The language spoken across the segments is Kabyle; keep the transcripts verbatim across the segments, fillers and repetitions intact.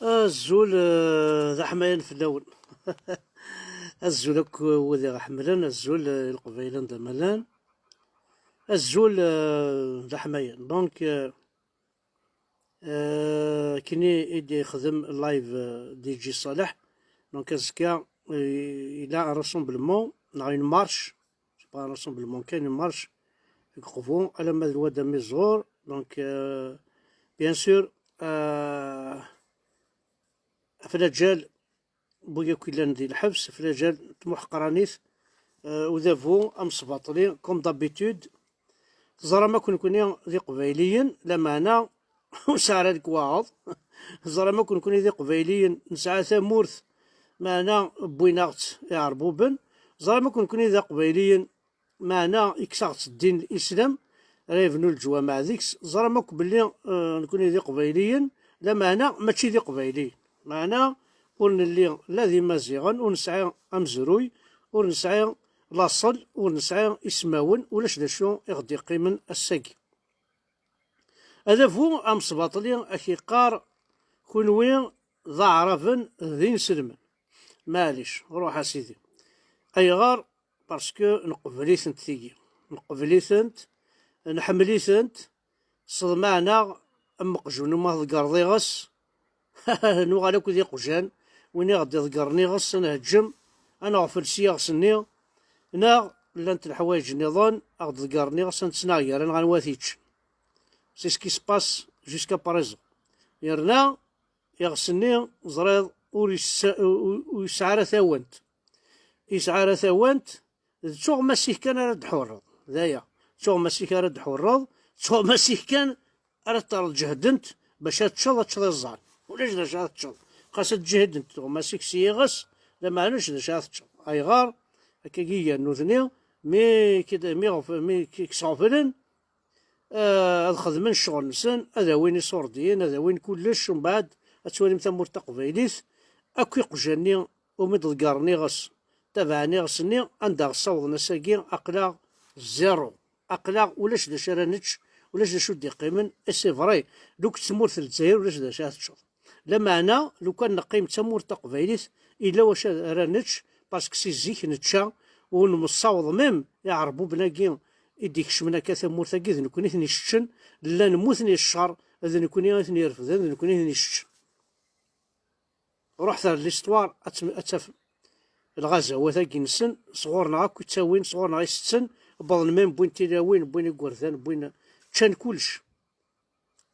Azul, eh, d aḥmayan fell-awen. Azul akk wid i ɣ-ḥemmlen, azul, eh, i Leqbayel anda ma llan. Azul, eh, d aḥmayan. Donc, eh, eh, kini i d-ixdem live, eh, D J Ṣaleḥ. Donc, azekka, eh, il a un rassemblement, neɣ une marche. C'est pas un rassemblement, kayen une marche deg Uqbu, alamma d Lwad Amiẓur. Donc, euh, bien sûr, euh, ɣef laǧal n wid akk yellan di lḥebs, ɣef laǧal n tmuḥqranit, euh, udabu amesbaṭli, comme d'habitude. Teẓram akk nekkni d Iqbayliyen, lameɛna ur nesɛi ara lekwaɣeḍ. Teẓram akk nekkni d Iqbayliyen, nesɛa tamurt, meɛna wwin-aɣ-tt Iɛerbuben. Teẓram akk nekkni d Iqbayliyen, meɛna ikkes-aɣ-tt ddin n Islam, ara yebnu leǧwameɛ deg-s. Teẓram akk belli, eh, nekkni d Iqbayliyen, lameɛna mačči d Iqbayliyen. Meɛna ur nelli la d Imaziɣen, ur nesɛi amezruy, ur nesɛi laṣel, ur nesɛi ismawen, ulac d acu i ɣ-d-iqqimen ass-agi. Adabu amesbaṭli ak-iqqar, kunwi d aɛraben d inselmen. Maɛlic, ruḥ a sidi. Ayɣer? Parce que neqbel-itent tigi. Neqbel-itent, nḥemmel-itent, ṣeḍmeɛ-aɣ am uqjun ma tḍeggreḍ iɣes, nuɣal akk d iqjan, win i ɣ-d-iḍeggren iɣes ad nheǧǧem, ad nɣfel s yiɣes-nni, neɣ llant leḥwayeǧ nniḍen, a ɣ-d-ḍeggren iɣes ad nettnaɣ gar-aneɣ anwa ad t-yeččen. C'est ce qui se passe jusqu'à présent. Yerna iɣes-nni, ẓriḍ, ur yessa-, ur, ur yesɛi ara tawant. Yesɛi ara tawant, d tuɣmas-ik kan ara d-tḥurreḍ. D aya. D tuɣmas-ik ara d-tḥurreḍ, d tuɣmas-ik kan ara terreḍ ǧehdent bac ad teččeḍ, ad teččeḍ iẓẓan. Ulac d acu ara teččeḍ. Xas ad ǧehdent tuɣmas-ik s yiɣes, lameɛna ulac d acu ara teččeḍ. Ayɣer? Akkagi gan nutni, mi k-, mi ɣef-, mi k-, k-sɣeflen, eh, ad xedmen ccɣel-nsen, ad awin iṣurdiyen, ad awin kullec, umbeɛd ad twalim tamurt taqbaylit, akk iqjan-nni umi d-ḍeggren iɣes, tabaɛen iɣes-nni, anda ɣ-ssawḍen ass-agi, aql-aɣ zéro. Aql-aɣ ulac d acu ara nečč, ulac d acu d-iqqimen, et c'est vrai, deg tmurt n Lezzayer ulac d acu ara teččeḍ. Lameɛna, lukan neqqim d tamurt taqbaylit, yella wacu ara nečč, parce que si zik nečča, ur nessaweḍ même iɛerbuben-agi i d-ikecmen akka tamurt-agi, d nekkni i ten-iseččen, llan mmuten i ccer, d nekkni i ten-irefden, d nekkni i ten-iseččen. Ruḥet ar l'histoire, ad tem-, ad tafem. Lɣazawat-agi-nsen, sɣur-neɣ akk i ttawin, sɣur-neɣ i setten, wwḍen même wwin tilawin, wwin igerdan, wwin, ččan kullec.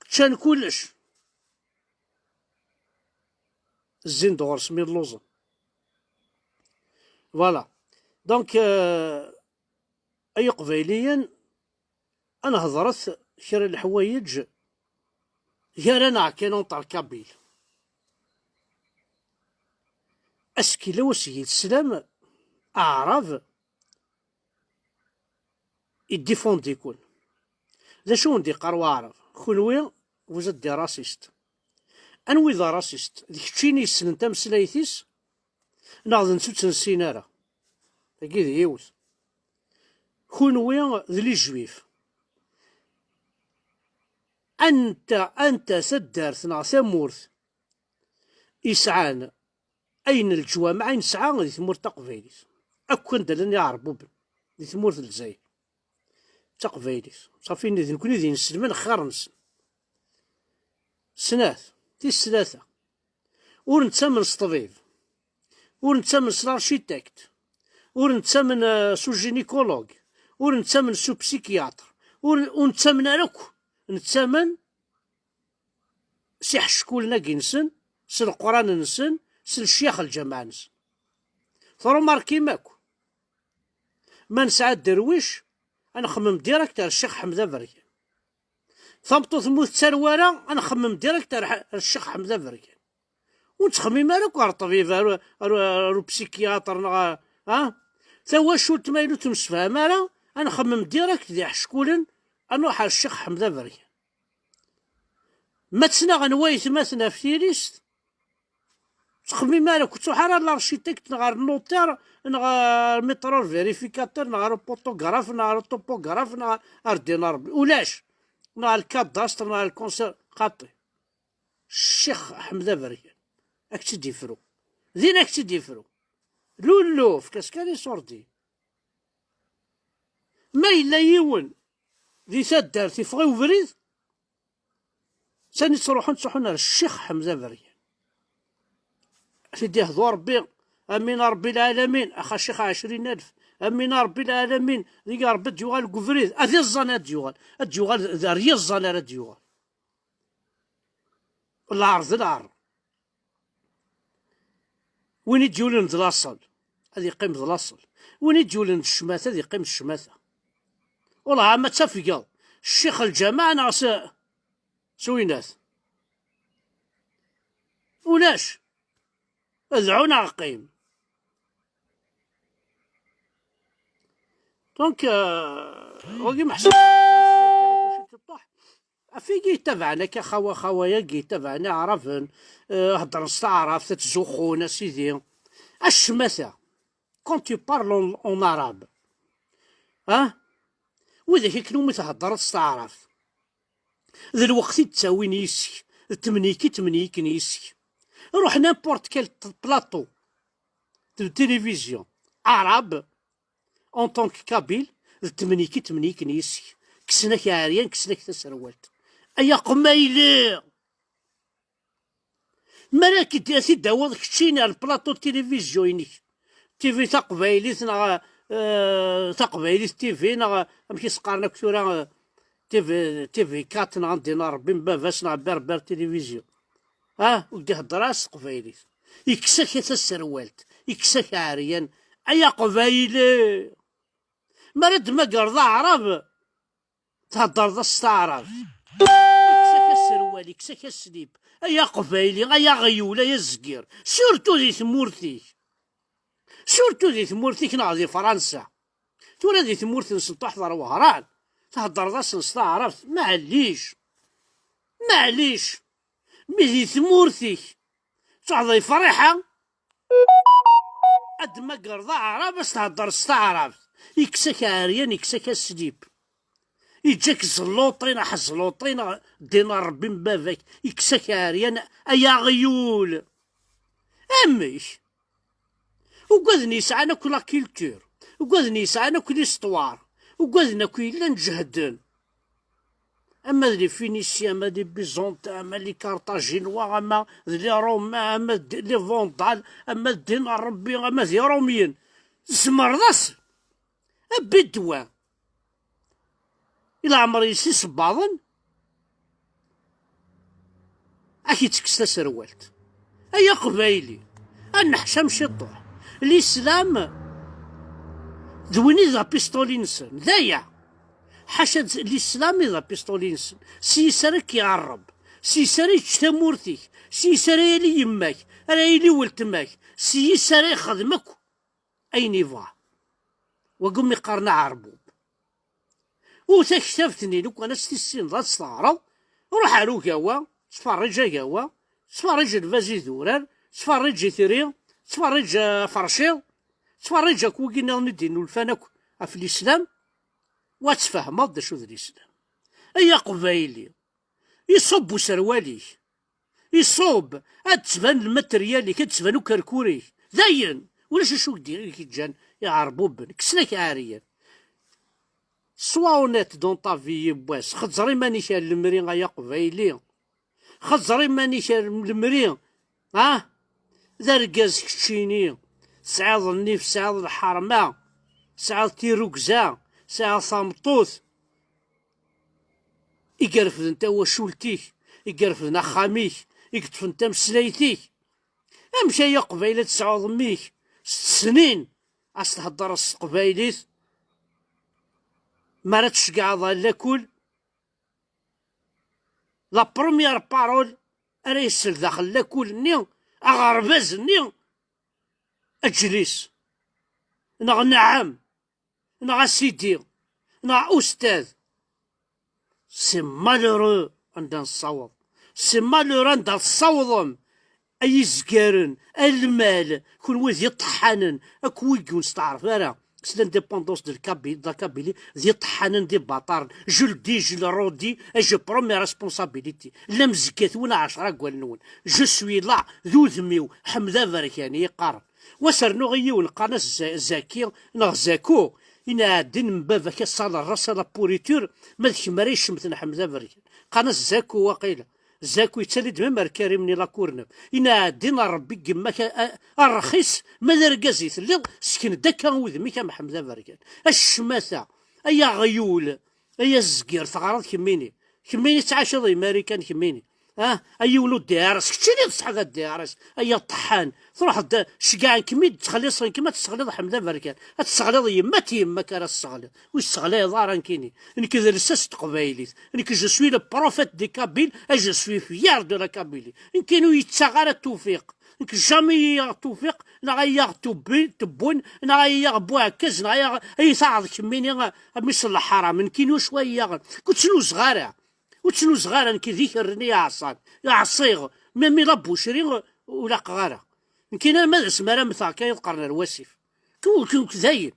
Ččan kullec. Zzin-d ɣur-s mi lluẓen. Voilà. Donc, euh, ay Iqbayliyen, ad nehḍret kra n leḥwayeǧ gar-aneɣ kan entre kabyles. Asekkil-a useg i teslam, aɛrab, iddifundi-kun. D acu wen-d-iqqar waɛrab? Kunwi, vous êtes des racistes. Anwi d arasist? D keččini yessnen tameslayt-is, neɣ d nettu ur tt-nessin ara? Tagi d yiwet. Kunwi d les juifs. Anta, anta taddart neɣ tamurt yesɛan ayen n leǧwameɛ i nesɛa di tmurt taqbaylit? Akk anda llan iɛerbuben di tmurt n Lezzayer, d taqbaylit. Ṣafi, d nekkni d inselmen xir-nsen. Snat, tis tlata. Ur nettamen s ṭṭbib. Ur nettamen s l'architecte. Ur nettamen, euh, s ugynécologue. Ur nettamen s upsychiatre. Ur, ur nettamen ara akk. Nettamen s iḥeckulen-agi-nsen, s leqran-nsen, s lecyax n lǧameɛ-nsen. Trumarkim akk. Ma nesɛa dderwic, ad nxemmem direct ar Ccix Ḥmed Aberkan. Tameṭṭut-nni ur tettarew ara, ad nxemmem direct ar Ḥ-, ar Ccix Ḥmed Aberkan. Ur nettxemmim ara akk ar ṭṭbib, ar, ar, ar upsychiatre neɣ, ha? Tawacult ma yella ur temsefham ara, ad nxemmem direct d iḥeckulen, ad nruḥ ar Ccix Ḥmed Aberkan. Ma ttnaɣen waytmaten ɣef tilist, ur ttxemmim ara, ur ttruḥ ara ar l'architecte neɣ ar notaire neɣ ar métreur vérificateur neɣ ar photographe neɣ ar topographe neɣ ar din Rebbi. Ulac. Neɣ ar cadastre neɣ ar conseil. Xaṭi. Ccix Ḥmed Aberkan. Ad k-tt-id-ifru. Din ad k-tt-id-ifru. Lullu, efk-as kan iṣurdi. Ma yella yiwen di taddart iffeɣ i ubrid, sani ttruḥun, ttruḥun ar Ccix Ḥmed Aberyan. Ad t-id-ihdu Rebbi, amin a Rebbi lɛalamin, axa Ccix ɛecrin alef, amin a Rebbi lɛalamin, deg Rebbi ad d-yuɣal deg ubrid, ad iẓẓan ad d-yuɣal, ad d-yuɣal d ar yiẓẓan ara d-yuɣal. Lɛar d lɛar. Win i d-yulen d laṣel, ad yeqqim d laṣel. Win i d-yulen d ccmata, ad yeqqim d ccmata. Wellah ma tafgeḍ ccix lǧameɛ neɣ s, s winat. Ulac. Dɛu neɣ qqim. Donc, euh, wagi meḥsub. Ɣef igi yettabaɛen akka xawa xawa-yagi yettabaɛen iɛraben, eh, heddren s taɛrabt, ad ttzuxxun, a sidi. Acmata, quand tu parles en, en arabe, ah, widak akken umi theddreḍ s taɛrabt, d lweqt i d-ttawin yis-k, d temniki ttemniken yis-k. Ruḥ n'importe quel t-, plateau de télévision arabe, en tant que kabyle, d temniki ttemniken yis-k. Kksen-ak ɛeryan, kksen-ak taserwalt. Ay aqmayli! Mi ara k-id-, ad t-id-tawiḍ keččini ar plateau de télévision-inek, T V taqbaylit neɣ, eh, taqbaylit T V neɣ amek i s-qqaren akk tura, eh, T V, T V quatre neɣ anda yenna Rebbi n baba-s neɣ Berber télévision. Ah, ur d-ihedder ara s teqbaylit. Yekkes-ak taserwalt, yekkes-ak ɛeryan. Ay aqbayli! Mi ara d-tmagreḍ aɛrab, theddreḍ-as s taɛrabt. Yekkes-ak aserwal, yekkes-ak aslip. Ay aqbayli, ay aɣyul, ay azgir. Surtout di tmurt-ik. Surtout di tmurt-ik neɣ di Fransa. Tura di tmurt-nsen truḥeḍ ɣer Wehran, theddreḍ-asen s taɛrabt. Maɛlic. Maɛlic. Mi di tmurt-ik truḥeḍ i Friḥa, ad d-tmagreḍ aɛrab, ad s-thedder s taɛrabt, yekkes-ak ɛeryan, yekkes-ak aslip, yeǧǧa-k zelluṭin, aḥ zelluṭin, ddin n Rebbi n baba-k, yekkes-ak ɛeryan, ay aɣyul. Amek? Ugaden yesɛan akk la culture, ugaden yesɛan akk l'histoire, ugaden akk yellan jehden. Ama d les Phéniciens, ama d les Byzantins, ama d les Carthaginois, ama d les Romains, ama d les Vandales, ama d ddin n Rebbi, ama d Irumyen. Tzemreḍ-asen. A Bedwa. I leɛmer-is isebbaḍen, ad k-ittekkes taserwalt. Ay aqbayli, ad neḥcam ciṭuḥ. Lislam d win i d apistoli-nsen, d aya. Ḥaca d lislam i d apistoli-nsen. S yis ara k-iɛerreb, s yis ara yečč tamurt-ik, s yis ara yali yemma-k, ara yili weltma-k, s yis ara yexdem akk ayen yebɣa. Wagi umi qqaren aɛerbub. U taktabt-nni, lukan ad s-tissineḍ ad s-teɣreḍ, ruḥ ar ugawa, ttferrij agawa, ttferrij lbaz idurar, ttferrij itri, ttferrij, eh, aferciḍ, ttferrij akk wigi nniḍen i d-innulfan akk ɣef lislam, u ad tfehmeḍ d acu d lislam. Ay aqbayli, iṣubb userwal-ik. Iṣubb, ad d-tban lmateryal-ik, ad d-tban ukerkur-ik. Dayen, ulac acu i k-d-, i k-ǧǧan iɛerbuben, kksen-ak ɛeryan. Sois honnête dans ta vie yiwwas, xeẓẓer iman-ik ar lemri ay aqbayli. Xeẓẓer iman-ik ar lemri, ah? D argaz keččini, tesɛiḍ nnif, tesɛiḍ lḥerma, tesɛiḍ tirrugza, tesɛiḍ tameṭṭut. I irefden tawacult-ik, i irefden axxam-ik, i yeṭṭfen tameslayt-ik. Amek ay aqbayli ad tesɛuḍ mmi-k s tesnin, ad s-thedreḍ s teqbaylit? Mi ara tceggɛeḍ ɣer lakul, la première parole ara yessel daxel lakul-nni, aɣerbaz-nni, aǧlis, neɣ nɛam, neɣ a sidi, neɣ a ustad. C'est malheureux anda nessaweḍ. C'est malheureux anda tessawḍem, ay izgaren, ay lmal, kunwi d iṭeḥḥanen, akk wigi ur nesteɛref ara, c'est l'indépendance de la Kabylie, d iṭeḥḥanen d ibaṭaren. Je le dis, je le redis, et je prends mes responsabilités. Llan zdat-wen ɛecra deg wallen-nwen. Je suis là, d udem-iw, Ḥmed Aberkan i yi-qqaren. Wa s rnuɣ i yiwen qqaren-as Zaki neɣ Zaku, inɛeddin n baba-k ass-a la race à la pourriture, ma d kemm ara icemten Ḥmed Aberkan. Qqaren-as Zaku waqila. Zaku yettali-d même ar Karim-nni la Courneuve. Inɛeddin a Rebbi n yemma-k a rrxis, ma d argaz i telliḍ, sken-d akka udem-ik a Mḥemmed Aberkan. A ccmata, ay aɣyul, ay azgir, teɣreḍ kemmini. Kemmini tettɛacaḍ i Marikan kemmini. Ah, a yiwen ur d-iɛares, keččini tesɛiḍ a d-iɛares, ay aṭeḥḥan. Truḥeḍ, ceggɛen-kem-id, ttxelliṣen-kem, ad tesseɣliḍ Ḥmed Aberkan. Ad tesseɣliḍ yemma-t yemma-k ara tesseɣliḍ. Ur yesseɣlay ara nekkini. Nekk d lsas n teqbaylit. Nekk je suis le prophète des Kabyles et je suis fier de la Kabylie. Nekkini ur yettaɣ ara Tufiq. Nekk jamais i yaɣ Tufiq, neɣ ay yaɣ Tubbi-, Tebbun, neɣ ay yaɣ Buɛekkaz, neɣ ay yaɣ ay taɣeḍ kemmini a, a mmi-s n leḥram. Nekkini ur cwa i yaɣen. Ur ttnuzeɣ ara. Ur ttnuzeɣ ara nekk d ikerri-nni iɛeṣṣan. Ɛṣiɣ. Même la boucherie ur laqeɣ ara. Nekkini arma d asmi ara mmteɣ akka i qqaren ar wasif. Ku-, ku-, ku-, dayen.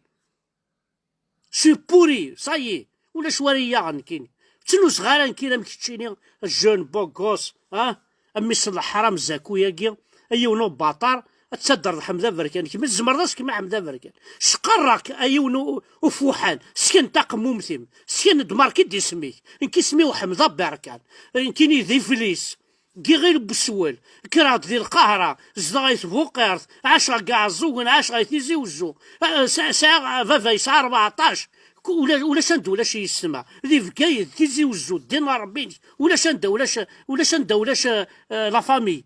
Je suis pourri, ça y est. Ulac wara iyaɣen nekkini. Ur ttnuzeɣ ara nekkini am keččini, jeune, beau gosse, ah? A mmi-s n leḥram Zaku-agi, a yiwen ubaṭar, ad taddreḍ Ḥmed Aberkan. Kemm tzemreḍ ad s-kemm a Ḥmed Aberkan. Cqarreɣ-k a yiwen u-, ufuḥan, sken taqemmumt-im, sken-d marki-d isem-ik. Nekk isem-iw Ḥmed Aberkan. Nekkini d Iflis. Giɣil Buswel, kkreɣ-d di Lqahra, zedɣeɣ i Tbuqirt, ɛaceɣ deg Iɛeẓẓugen, ɛaceɣ i Tizi Uzzu. Eh, sɛ-, sɛiɣ, eh, baba yesɛa rbeɛṭac. Ku-, ula-, ulac anda ulac yessetma. Di Bgayet, Tizi Uzzu, ddin n Ṛebbi-inek. Ulac anda ulac, ulac anda ulac, eh, eh, la famille.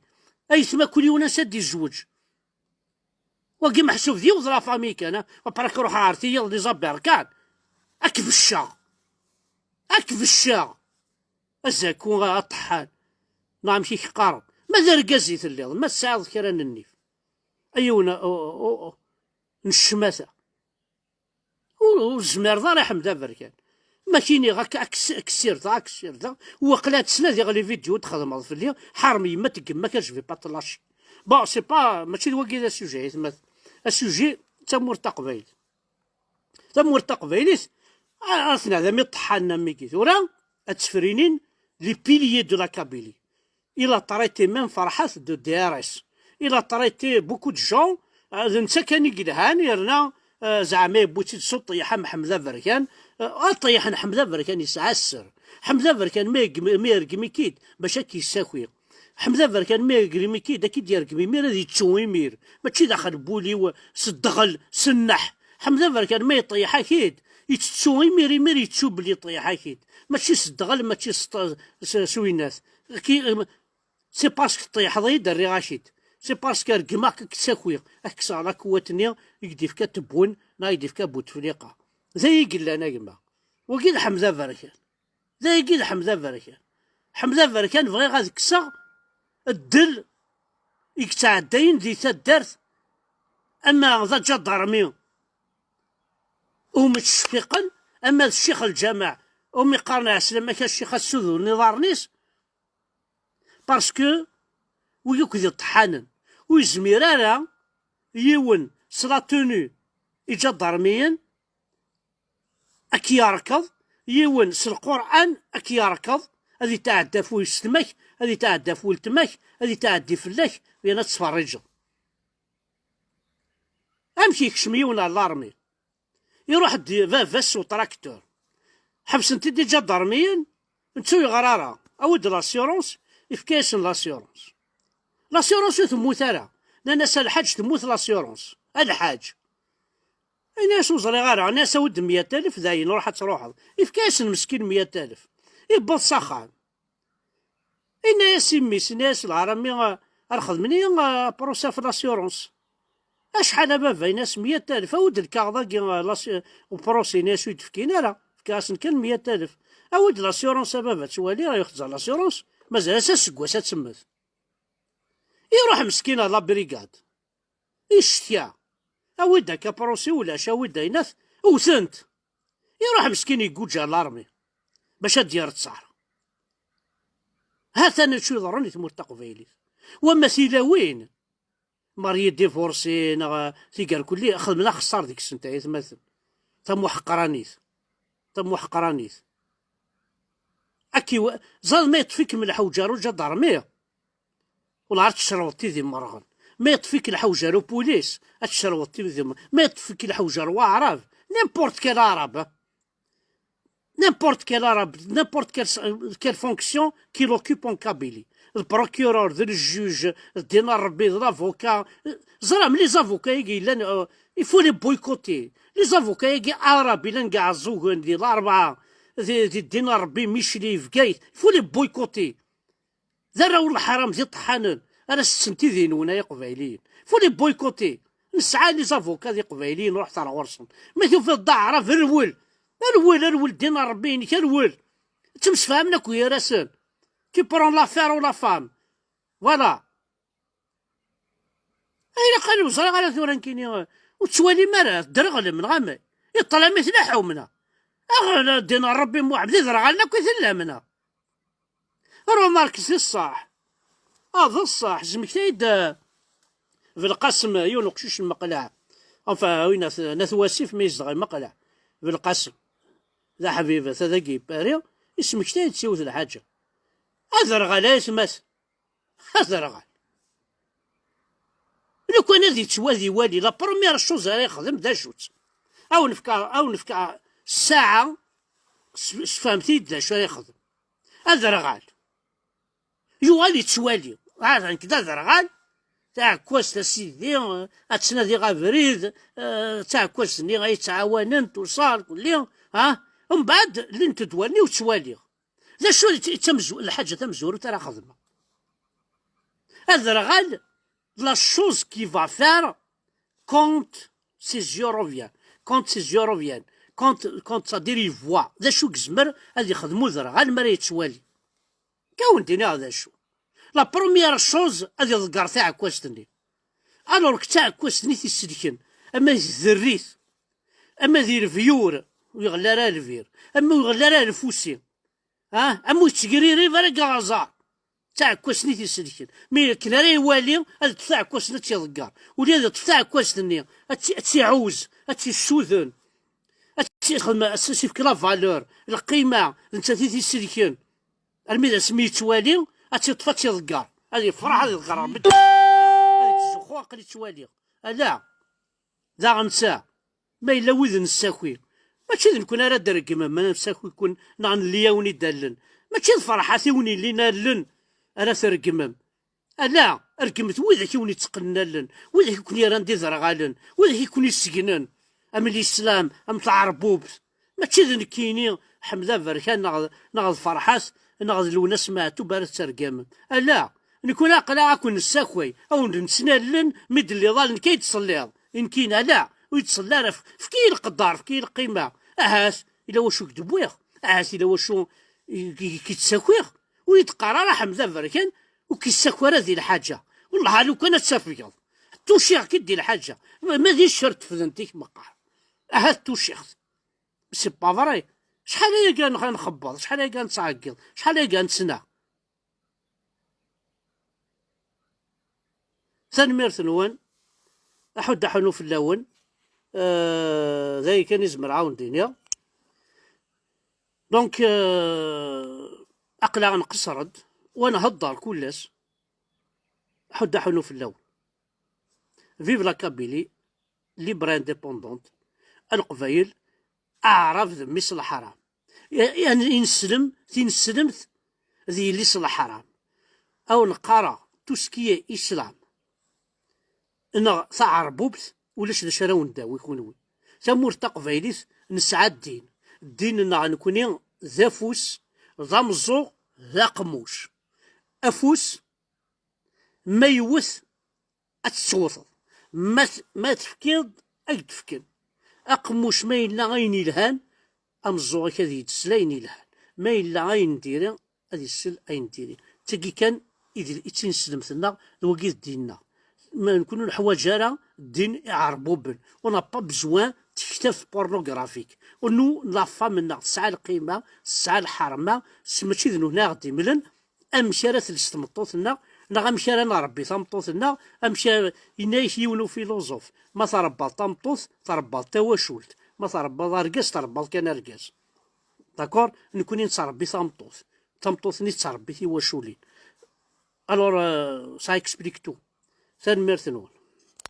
Ayetma kul yiwen ansa d-izweǧ. Wagi meḥsub d yiwet la famille kan, ah. Après k-ruḥeɣ ar tiyaḍ di Zaberkan. Ad k-becceɣ. Ad k-becceɣ. Azaku aṭeḥḥan. Neɣ amek i k-qqaren? Ma d argaz i telliḍ, ma tesɛiḍ kra n nnif. A yiwen, o, o, o, n ccmata. Ur, ur zmireḍ ara Ḥmed Aberkan. Ma k-iniɣ ak-, ak-, ak-ssirdeɣ, ak-ssirdeɣ. Waqila ad tesnadiɣ les vidéos txedmeḍ fell-i, ḥarem yemma-tgemma-k, je vais pas te lâcher. Bon, c'est pas, mačči d wagi d asujet, aytma. Asujet d tamurt taqbaylit. Tamurt taqbaylit, a, a tneɛdam iṭeḥḥanen am wigi. Tura, ad tefrinin les piliers de la Kabylie. Il a traité même Ferḥat de D R S. Il a traité beaucoup de gens, euh, d netta kan i yelhan, yerna, euh, zeɛma yewwi-tt-id s uṭeyyeḥ am Ḥmed Aberkan. Euh, aṭeyyeḥ n Ḥmed Aberkan yesɛa sser. Ḥmed Aberkan ma yegm-, ma yergem-ik-id, bac ad k-yessaki. Ḥmed Aberkan ma yergem-ik-id, ad k-id-yergem imir, ad yettu imir. Mačči daxel n wul-iw, s ddɣel, s nneḥ. Ḥmed Aberkan ma yeṭṭeyyeḥ-ak-id, yettettu imir, imir yettu belli yeṭṭeyyeḥ-ak-id. Mačči s ddɣel, mačči s ṭ-, s, s winnat. Ki-, c'est parce que teṭṭeyyeḥeḍ-iyi-d, rriɣ-ak-id. C'est parce que regmeɣ-k, ad k-ssakiɣ, ad k-kkseɣ lakuwat-nni i k-d-ifka Tebwen, neɣ i k-d-ifka Butefliqa. D aya i yellan, a gma. Wagi d Ḥmed Aberkan. D ayagi d Ḥmed Aberkan. Ḥmed Aberkan bɣiɣ ad kkseɣ ddel i yettɛeddayen di taddart, ama d aǧadarmi umi ttceffiqen, ama d ccix lǧameɛ umi qqaren ɛeslama-k a ccix, ad ssuduren iḍarren-is, parce que wigi akk d iṭeḥḥanen. Ur yezmir ara yiwen s la tenue iǧadarmiyen ad k-yerkeḍ, yiwen s Lqur'an ad k-yerkeḍ, ad yetɛedda ɣef weysetma-k, ad yetɛedda ɣef weltma-k, ad yetɛeddi fell-ak, yerna ad tferriǧeḍ. Amek yekcem yiwen ɣer larmi? Iruḥ-d baba-s s utraktur. Ḥebsen-t-id iǧadarmiyen, netta ur yeɣri ara. Awi-d l'assurance, ifka-yasen l'assurance. L'assurance ur temmut ara. Nnan-as a lḥaǧ temmut l'assurance. A lḥaǧ. Ini-as ur ẓriɣ ara, ini-as awi-d meyya alef, dayen ruḥ ad truḥeḍ. Ifka-yasen meskin meyya alef. Iwweḍ s axxam. Ini-as i mmi-s, ini-as lɣar a mmi, ah, ar xedmen-iyi, ah, procès ɣef l'assurance. Acḥal a baba? Ini-as meyya alef, awi-d lkaɣeḍ-agi, ah, l'assu-, uprocès, ini-as ur yi-d-fkin ara, fkiɣ-asen kan meyya alef. Awi-d l'assurance a baba, ttwaliɣ, yuxeẓẓer l'assurance, mazal-as aseggas ad temmet. Iruḥ meskin ɣer la brigade. Icetya. Awi-d akka procès ulac, awi-d aynat, wten-t. Iruḥ meskin iguǧǧ ɣer l'armée bac ad d-yerr ttaṛ. Ha-t-an acu iḍerrun i tmurt taqbaylit. Wamma tilawin, mariés divorcés neɣ tigerkulli, xedmen axeṣṣar deg-sent ay atmaten. Tamuḥqranit. Tamuḥqranit. Akiw, ẓer ma yeṭṭef-ikem lḥewǧa ar uǧadarmi, wala ar tcerweḍ tid imerɣen. Ma yeṭṭef-ik lḥewǧa ar upulis, ad tcerweḍ tid imerɣen. Ma yeṭṭef-ik lḥewǧa ar waɛrab, n'importe quel arabe, n'importe quel arabe, n'importe quelle, quelle fonction qu'il occupe en Kabylie. Le procureur, le juge, le Dina Rebbi, l'avocat. Ẓram, les avocats-agi yellan, euh, il faut les boycotter. Les avocats-agi arabes, yellan deg Iɛeẓẓugen, di Larebɛa, di, di Dina Rebbi, Micli, Bgayet, il faut les boycotter. D arraw n leḥram, d iṭeḥḥanen, ara setten tidinun ay iqbayliyen. Faut les boycotter. Nesɛa les avocats d iqbayliyen, ruḥet ar ɣur-sen. Ma tufiḍ d aɛrab, rwel. Rwel, rwel, ddin n Rebbi-inek, rwel. Ttemsefhamen akk gar-asen. Qui prend l'affaire ou la femme. Voilà. Ay, ilaq ad ur ẓriɣ ara tura nekkini, ur tettwalim ara, tedreɣlem, neɣ amek? I ṭṭlam i tleḥḥum, neɣ? Aɣ, ddin n Rebbi Muḥemmed, d iderɣalen akk i tellam, neɣ? Remarque, d ṣṣeḥ. Ah, d ṣṣeḥ, zmektay-d, eh, Belqasem, yiwen uqcic n Meqleɛ. Enfin, win at, n At Wasif, mi yezdeɣ i Meqleɛ. Belqasem. D aḥbib, ata dagi i Paris, ismektay-d s yiwet lḥaǧa. Aderɣal, ay atmaten. Aderɣal. Lukan ad yettwali wali, la première chose ara yexdem d acu-tt? Ad wen-fkeɣ, ad wen-fkeɣ ssaɛa, s-, sfehmet-iyi-d d acu ara yexdem. Aderɣal. Yuɣal yettwali. Ah, nekk d aderɣal. Taɛekkazt a sidi, ad ttnadiɣ abrid, eh, d taɛekkazt-nni ay yettɛawanen, tuṣal, kulli, ha? Mbeɛd, llint-d wallen-iw ttwaliɣ. D acu i d tamzu-, lḥaǧa tamezwarut ara xedmeɣ? Aderɣal, la chose qui va faire quand ses yeux reviennent, quand ses yeux reviennent, quand, quand, c'est-à-dire, il voit. D acu i yezmer ad yexdem uderɣal mi ara yettwali? Ka wen-d-iniɣ d acu. La première chose, ad iḍegger taɛekkazt-nni. Alors que d taɛekkazt-nni t-iselken, ama d tderrit, ama d irebyur, ur iɣelli ara lbir, ama ur iɣelli ara lfusi. Ah, am ur yettgririb ara deg aɣẓar. D taɛekkazt-nni t-iselken. Mi akken ara iwali, ad ṭṭef taɛekkazt-nni ad tt-iḍegger. Ula ad ṭṭef taɛekkazt-nni, ad tt-, ad tt-iɛuz, ad tt-issuden, ad tt-ixdem, ad s-ifk la valeur, lqima, d nettat i t-iselken. Armi d asmi yettwali, ad tt-iṭṭef ad tt-iḍegger. Ad yefreḥ, ad iḍegger Rebbi. Ad yettzuxxu, aql-i ttwaliɣ. Ala. Daɣen ta, ma yella wid nessaki, mačči d nekkni ara d-regmem, ma nessaki-ken, neɣ nelli-awen-id allen. Mačči d Ferḥat i wen-illin allen ara tregmem. Ala, regmet widak i wen-itteqqnen allen, widak i ken-yerran d iderɣalen, widak i ken-issegnen, am lislam, am tɛerbubt. Mačči d nekkini, Ḥmed Aberkan, neɣ d, neɣ d Ferḥat, neɣ d Lwennas Meɛtub ara tettergamem. Ala, nekkni aql-aɣ ad ken-nessakay, ad wen-d-nettnallen mi d-telliḍ, ala nekk ay d-tselliḍ. I nekkini, ala, ur yettselli ara. F-, efk-iyi lqedder, efk-iyi lqima. Ahat, ila wacu i k-d-wwiɣ. Ahat, ila wacu i, i, i k-id-ssakiɣ. Ur yi-d-qqar ara Ḥmed Aberkan, ur k-yessaki ara di lḥaǧa. Wellah, a lukan ad tafgeḍ. Tuciɣ-k-id di lḥaǧa. Ma, ma d icer tefdent-ik meqqar. Ahat tuciɣ-t. C'est pas vrai. Acḥal ayagi ad nx-, ad nxebbeḍ, acḥal ayagi ad nettɛeggiḍ, acḥal ayagi ad nettnaɣ. Tanemmirt-nwen. Aḥuddu aḥunnu fell-awen. Euh, d aya kan i zemreɣ ad wen-d-iniɣ. Donc, euh, aql-aɣ nqeṣṣer-d, wa nhedder kul ass. Aḥuddu aḥunnu fell-awen. Vive la Kabylie, libre et indépendante. A Leqbayel, aɛrab d mmi-s n leḥram. Ya-, yani ineslem, tineslemt d yelli-s n leḥram. Awen qqareɣ, tout ce qui est islam, neɣ taɛerbubt, ulac d acu ara wen-d-tawi kunwi. Tamurt taqbaylit, nesɛa ddin. Ddin-nneɣ nekkni d afus, d ameẓẓuɣ, d aqemmuc. Afus, ma yewwet, ad tettewteḍ. Ma t-, ma tefkiḍ, ad k-d-fken. Aqemmuc ma yella ayen yelhan, ameẓẓuɣ-ik ad yettesel ayen yelhan. Ma yella ayen n diri, ad issel ayen n diri. D tagi kan i d, i d tineslemt-nneɣ, d wagi i d ddin-nneɣ. Ma nekkni ur neḥwaǧ ara ddin iɛerbuben. On n'a pas besoin de tektabt pornographique. Nous, la femme-nneɣ tesɛa lqima, tesɛa lḥerma, s mačči d nutni ara ɣ-d-imlen, amek ara tels tmeṭṭut-nneɣ, neɣ amek ara nṛebbi tameṭṭut-nneɣ, amek ara, yenna-yak yiwen ufiluẓuf, ma tṛebbaḍ tameṭṭut, tṛebbaḍ tawacult. Ma tṛebbaḍ argaz, tṛebbaḍ kan argaz. D'accord? Nekkni nettṛebbi tameṭṭut. Tameṭṭut-nni tettṛebbi tiwaculin. Alors, euh, ça explique tout. Tanemmirt-nwen.